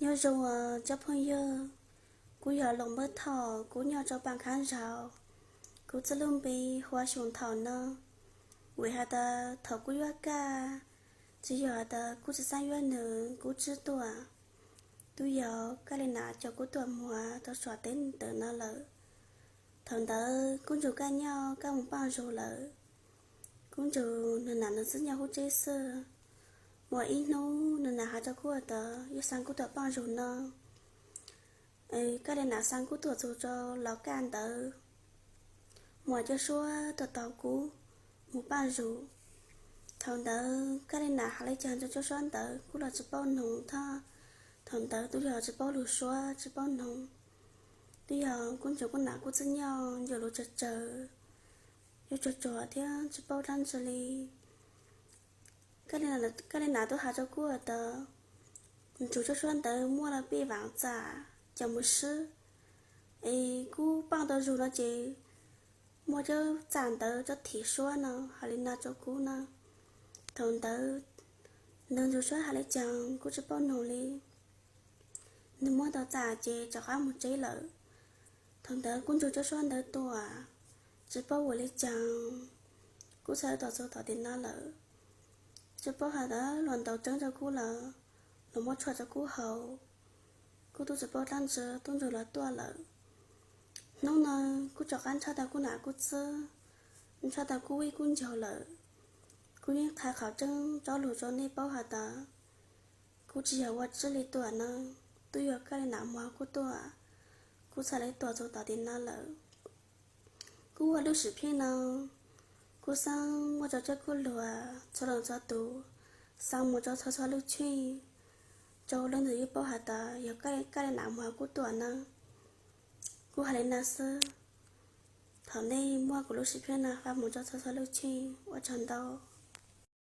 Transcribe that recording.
Nyob zoo os cov phooj ywg, kuv yog Loos Npawb Thoj, kuv nyob rau Paj Khav Nraug. Kuv txoj lub npe hu ua Xyooj Thoj no. Vim has tas thaum kuv yuav Kaj, tsis yog has tas kuv tsis xav yuav nws, kuv tsis tuaj. Twb yog Kaj Lis Nas coj kuv tuaj muag rau saum teb tawm no lawm. Thaum ntawd Kub Ntsus Kaj nyob Kaj mus paaj zug lawm. Kub Ntsus nws nam nws txwj nyob hub tseb xwb. Muaj ib hnub nws nam has rau kuv tas yuav xa kuv tuaj paaj zug no. Kaj Lis Nas xa kuv tuaj txug rau Los Kaj ntawd, muaj cov suab tuaj tos kuv mus paaj zug. Thaum ntawd Kaj Lis Nas hais li cas rau cov suab ntawd kuv los tsis paub noog thiab. Thaum ntawd twb yog tsis paub lug suab tsis paub noog. Twb yog Kub Ntsus kuv nam kuv txwj nyob yuav lug tsawg tsawg, yuav tsuag tsuag thiab tsis paub dlaab tsi li. Kaj Lis Nas twb has rau kuv tas Ntsus cov suab ntawd muaj lawm peb vaam txaj coj mus swb, es kuv paaj tau zug no ces muaj cov txaj ntawd cov thim suab no hais li no rau kuv na. Thaum ntawd nws Ntsus suab hais li cas kuv tsis paub noog li. Nws muab tau txaj ces rov qab mus tsev lawm. Thaum ntawd Kub Ntsus cov suab ntawd tuaj, tsis paub ua li cas, kuv txhaj le tuaj txug tom tim no lawm. Tsis paub has tas luag ntaus tseeb rau kuv los, luag muab tshuaj rau kuv haus, kuv twb tsis paub dlaab tsi, Kub Ntsus los tuaj lawm. Hnub no kuv rov qab ntshaw tau kuv nam kuv txwj, ntshaw tau kuv ib kuv ncaug lawm. Kuv yeej qha qhov tseeb tsob lug rau nej paub has tas kuv tsis yog ua tsib li tuaj no, twb yog Kaj Lis Nas muag kuv tuaj, kuv txhaj le tuaj txug tom tim no lawm. Kuv ua lub sim phiaj no, kuv xaav muab rau cov kuv luag txhua leej txhua tus, xaav muab rau txhua txhua lub cheej, rau leej twg yeej paub has tas yog Kaj Lis Nas muag kuv tuaj na. Kuv hais li no xwb. Thaum nej muab kuv lub sim phiaj no faj mus rau txhua txhua lub cheej, ua tsaug ntau.